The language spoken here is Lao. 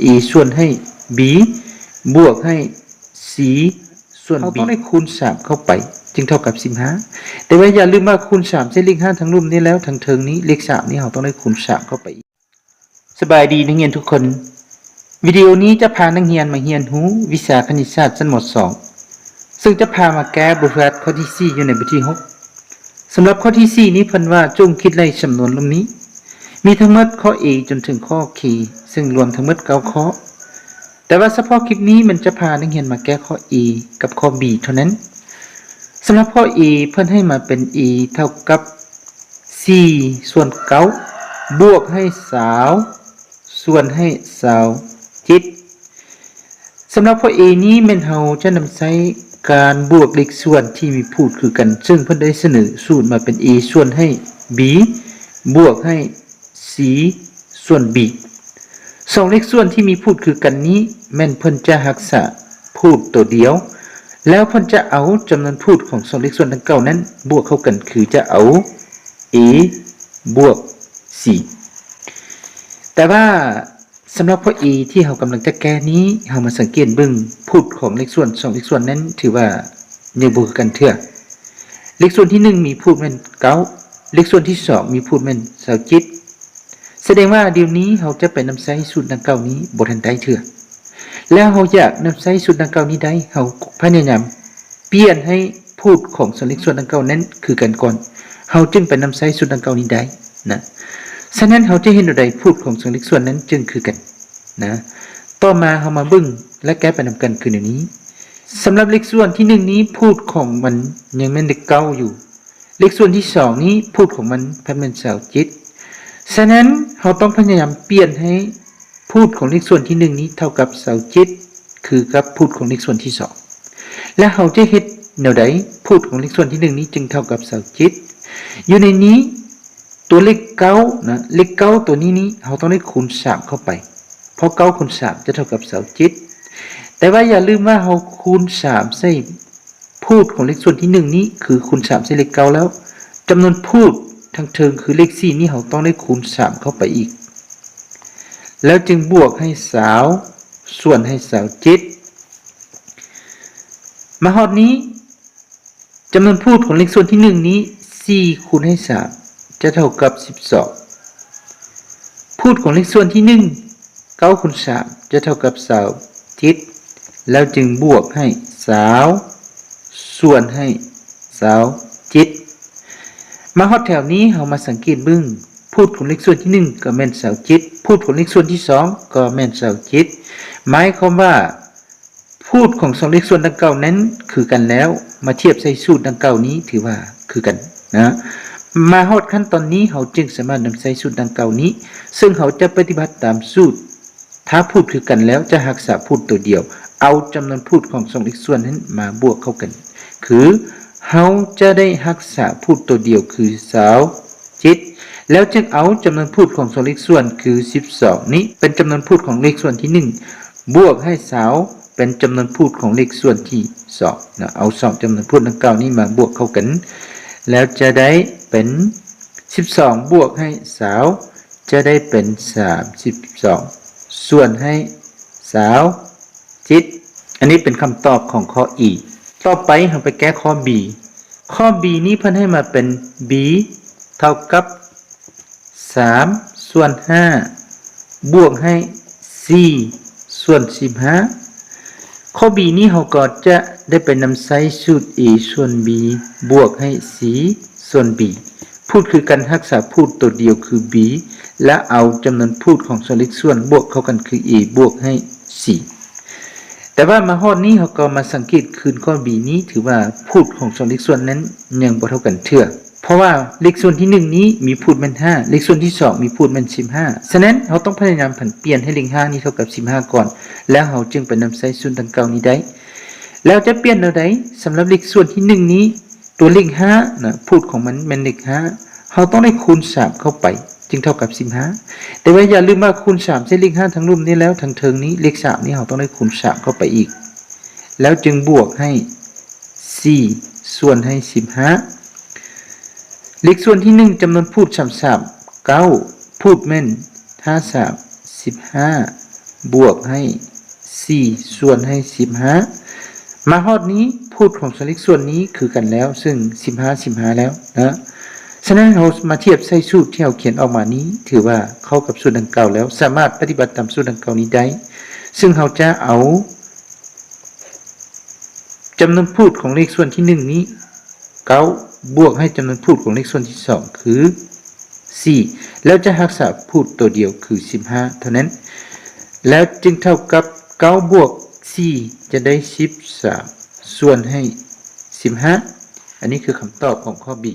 A ສ່ວນໃຫ້ B ບວກໃຫ້ C ສ່ວນ B ເຮົາຕ້ອງໄດ້ຄູນສາມເຂົ້າໄປ ຈຶ່ງເທົ່າກັບສິບຫ້າ. ແຕ່ວ່າຢ່າລືມວ່າຄູນສາມໃສ່ເລກຫ້າທັງລຸ່ມນີ້ແລ້ວ ທັງເທິງນີ້ ເລກສາມນີ້ເຮົາຕ້ອງໄດ້ຄູນສາມເຂົ້າໄປອີກ. ສະບາຍດີນັກຮຽນທຸກຄົນ. ວິດີໂອນີ້ຈະພານັກຮຽນມາຮຽນຮູ້ວິຊາຄະນິດສາດຊັ້ນ ມ.ສອງ ເຊິ່ງຈະພາມາແກ້ບົດຝຶກຫັດຂໍ້ທີສີ່ ຢູ່ໃນບົດທີຫົກ. ສຳລັບຂໍ້ທີສີ່ນີ້ເພິ່ນວ່າ ຈົ່ງຄິດໄລ່ສຳນວນລຸ່ມນີ້. ມີທັງໝົດຂໍ້ A ຈົນເຖິງຂໍ້ K ເຊິ່ງລວມທັງໝົດເກົ້າຂໍ້. ແຕ່ວ່າສະເພາະຄລິບນີ້ມັນຈະພານັກຮຽນມາແກ້ຂໍ້ A ກັບຂໍ້ B ເທົ່ານັ້ນ. ສຳລັບຂໍ້ A ເພິ່ນໃຫ້ມາເປັນ A ເທົ່າກັບສີ່ສ່ວນເກົ້າ ບວກໃຫ້ຊາວ ສ່ວນໃຫ້ຊາວເຈັດ. ສຳລັບຂໍ້ A ນີ້ແມ່ນເຮົາຈະນຳໃຊ້ການບວກເລກສ່ວນທີ່ມີພູດຄືກັນ ເຊິ່ງເພິ່ນໄດ້ສະເໜີສູດມາເປັນ A ສ່ວນໃຫ້ B ບວກໃຫ້ C ສ່ວນ B. ສອງເລກສ່ວນທີ່ມີພູດຄືກັນນີ້ ແມ່ນເພິ່ນຈະຮັກສາພູດໂຕດຽວ ແລ້ວເພິ່ນຈະເອົາຈຳນວນພູດຂອງສອງເລກສ່ວນດັ່ງກ່າວນັ້ນບວກເຂົ້າກັນ ຄືຈະເອົາ A ບວກ C. ແຕ່ວ່າ ສຳລັບຂໍ້ A ທີ່ເຮົາກຳລັງຈະແກ້ນີ້ ເຮົາມາສັງເກດເບິ່ງພູດຂອງເລກສ່ວນສອງເລກສ່ວນນັ້ນ ຖືວ່າຍັງບໍ່ຄືກັນເທື່ອ. ເລກສ່ວນທີໜຶ່ງມີພູດແມ່ນເກົ້າ ເລກສ່ວນທີສອງມີພູດແມ່ນຊາວເຈັດ. ສະແດງວ່າດຽວນີ້ເຮົາຈະໄປນຳໃຊ້ສູດດັ່ງກ່າວນີ້ບໍ່ທັນໄດ້ເທື່ອ. ແລ້ວເຮົາຢາກນຳໃຊ້ສູດດັ່ງກ່າວນີ້ໄດ້ ເຮົາພະຍາຍາມປ່ຽນໃຫ້ ພູດຂອງສອງເລກສ່ວນດັ່ງກ່າວນັ້ນຄືກັນກ່ອນ ເຮົາຈຶ່ງໄປນຳໃຊ້ສູດດັ່ງກ່າວນີ້ໄດ້ນະ. ສະນັ້ນເຮົາຈະເຮັດແນວໃດ ພູດຂອງສອງເລກສ່ວນນັ້ນຈຶ່ງຄືກັນນະ? ຕໍ່ມາເຮົາມາເບິ່ງ ແລະ ແກ້ໄປນຳກັນຄືແນວນີ້. ສຳລັບເລກສ່ວນທີໜຶ່ງນີ້ ພູດຂອງມັນຍັງແມ່ນເລກເກົ້າຢູ່. ເລກສ່ວນທີສອງນີ້ ພູດຂອງມັນພັດແມ່ນຊາວເຈັດ. ສະນັ້ນເຮົາຕ້ອງພະຍາຍາມປ່ຽນໃຫ້ ພູດຂອງເລກສ່ວນທີໜຶ່ງນີ້ເທົ່າກັບຊາວເຈັດ ຄືກັບພູດຂອງເລກສ່ວນທີສອງ. ແລະ ເຮົາຈະເຮັດແນວໃດ ພູດຂອງເລກສ່ວນທີໜຶ່ງນີ້ຈຶ່ງເທົ່າກັບຊາວເຈັດ? ຢູ່ໃນນີ້ ຕົວເລກເກົ້ານະ ເລກເກົ້າຕົວນີ້ນີ້ ເຮົາຕ້ອງໄດ້ຄູນສາມເຂົ້າໄປ ເພາະເກົ້າຄູນສາມຈະເທົ່າກັບຊາວເຈັດ. ແຕ່ວ່າຢ່າລືມວ່າເຮົາຄູນສາມໃສ່ ພູດຂອງເລກສ່ວນທີໜຶ່ງນີ້ ຄືຄູນສາມໃສ່ເລກເກົ້າແລ້ວ ຈຳນວນພູດທາງເທິງຄືເລກສີ່ນີ້ ເຮົາຕ້ອງໄດ້ຄູນສາມເຂົ້າໄປອີກ ແລ້ວຈຶ່ງບວກໃຫ້ຊາວ ສ່ວນໃຫ້ຊາວເຈັດ. ມາຮອດນີ້ ຈຳນວນພູດຂອງເລກສ່ວນທີໜຶ່ງນີ້ ສີ່ຄູນໃຫ້ສາມ ຈະເທົ່າກັບສິບສອງ. ພູດຂອງເລກສ່ວນທີໜຶ່ງ ເກົ້າຄູນສາມ ຈະເທົ່າກັບຊາວເຈັດ ແລ້ວຈຶ່ງບວກໃຫ້ຊາວ ສ່ວນໃຫ້ຊາວເຈັດ. ມາຮອດແຖວນີ້ ເຮົາມາສັງເກດເບິ່ງ ພູດຂອງເລກສ່ວນທີໜຶ່ງກໍແມ່ນຊາວເຈັດ ພູດຂອງເລກສ່ວນທີສອງກໍແມ່ນຊາວເຈັດ. ໝາຍຄວາມວ່າ ພູດຂອງສອງເລກສ່ວນດັ່ງກ່າວນັ້ນຄືກັນແລ້ວ ມາທຽບໃສ່ສູດດັ່ງກ່າວນີ້ຖືວ່າຄືກັນນະ. ມາຮອດຂັ້ນຕອນນີ້ ເຮົາຈຶ່ງສາມາດນຳໃຊ້ສູດດັ່ງກ່າວນີ້ ເຊິ່ງເຮົາຈະປະຕິບັດຕາມສູດ ຖ້າພູດຄືກັນແລ້ວຈະຮັກສາພູດໂຕດຽວ ເອົາຈຳນວນພູດຂອງສອງເລກສ່ວນນັ້ນມາບວກເຂົ້າກັນ ຄືເຮົາຈະໄດ້ຮັກສາພູດໂຕດຽວຄືຊາວເຈັດ ແລ້ວຈຶ່ງເອົາຈຳນວນພູດຂອງສອງເລກສ່ວນຄືສິບສອງນີ້ ເປັນຈຳນວນພູດຂອງເລກສ່ວນທີໜຶ່ງ ບວກໃຫ້ຊາວ ເປັນຈຳນວນພູດຂອງເລກສ່ວນທີສອງນະ. ເອົາສອງຈຳນວນພູດດັ່ງກ່າວນີ້ມາບວກເຂົ້າກັນ ແລ້ວຈະໄດ້ເປັນສິບສອງບວກໃຫ້ຊາວ ຈະໄດ້ເປັນສາມສິບສອງ ສ່ວນໃຫ້ຊາວເຈັດ. ອັນນີ້ເປັນຄຳຕອບຂອງຂໍ້ E. ຕໍ່ໄປເຮົາໄປແກ້ຂໍ້ B. ຂໍ້ B ນີ້ເພິ່ນໃຫ້ມາເປັນ B ເທົ່າກັບ ສາມສ່ວນຫ້າ ບວກໃຫ້ ສີ່ສ່ວນສິບຫ້າ. ຂໍ້ B ນີ້ເຮົາກໍຈະໄດ້ໄປນຳໃຊ້ສູດ A ສ່ວນ B ບວກໃຫ້ C ສ່ວນ B ພູດຄືກັນ ຮັກສາພູດໂຕດຽວຄື B ແລະ ເອົາຈຳນວນພູດຂອງສອງເລກສ່ວນບວກເຂົ້າກັນຄື A ບວກໃຫ້ C. ແຕ່ວ່າມາຮອດນີ້ເຮົາກໍມາສັງເກດຄືນຂໍ້ B ນີ້ ຖືວ່າພູດຂອງສອງເລກສ່ວນນັ້ນຍັງບໍ່ເທົ່າກັນເທື່ອ. ເພາະວ່າເລກສ່ວນທີໜຶ່ງນີ້ມີພູດແມ່ນຫ້າ ເລກສ່ວນທີສອງມີພູດແມ່ນສິບຫ້າ. ສະນັ້ນເຮົາຕ້ອງພະຍາຍາມຜັນປ່ຽນໃຫ້ເລກຫ້ານີ້ເທົ່າກັບສິບຫ້າກ່ອນ ແລ້ວເຮົາຈຶ່ງໄປນຳໃຊ້ສູດດັ່ງກ່າວນີ້ໄດ້. ແລ້ວຈະປ່ຽນແນວໃດ? ສຳລັບເລກສ່ວນທີໜຶ່ງນີ້ ຕົວເລກຫ້ານະ ພູດຂອງມັນແມ່ນເລກຫ້າ ເຮົາຕ້ອງໄດ້ຄູນສາມເຂົ້າໄປ ຈຶ່ງເທົ່າກັບສິບຫ້າ. ແຕ່ວ່າຢ່າລືມວ່າຄູນສາມໃສ່ເລກຫ້າທັງລຸ່ມນີ້ແລ້ວ ທັງເທິງນີ້ ເລກສາມນີ້ເຮົາຕ້ອງໄດ້ຄູນສາມເຂົ້າໄປອີກ ແລ້ວຈຶ່ງບວກໃຫ້ ສີ່ສ່ວນໃຫ້ສິບຫ້າ. ເລກສ່ວນທີໜຶ່ງ ຈຳນວນພູດສາມສາມເກົ້າ ພູດແມ່ນຫ້າສາມສິບຫ້າ ບວກໃຫ້ສີ່ ສ່ວນໃຫ້ສິບຫ້າ. ມາຮອດນີ້ ພູດຂອງສ່ວນເລກສ່ວນນີ້ຄືກັນແລ້ວ ເຊິ່ງສິບຫ້າ ສິບຫ້າແລ້ວນະ. ສະນັ້ນ ເຮົາມາທຽບໃສ່ສູດທີ່ເຮົາຂຽນອອກມານີ້ ຖືວ່າເຂົ້າກັບສູດດັ່ງກ່າວແລ້ວ ສາມາດປະຕິບັດຕາມສູດດັ່ງກ່າວນີ້ໄດ້. ເຊິ່ງເຮົາຈະເອົາ ຈຳນວນພູດຂອງເລກສ່ວນທີໜຶ່ງນີ້ ເກົ້າ ບວກໃຫ້ຈຳນວນພູດຂອງເລກສ່ວນທີສອງຄືສີ່ ແລ້ວຈະຮັກສາພູດໂຕດຽວຄືສິບຫ້າເທົ່ານັ້ນ ແລ້ວຈຶ່ງເທົ່າກັບເກົ້າບວກສີ່ ຈະໄດ້ສິບສາມ ສ່ວນໃຫ້ສິບຫ້າ. ອັນນີ້ຄືຄຳຕອບຂອງຂໍ້ B.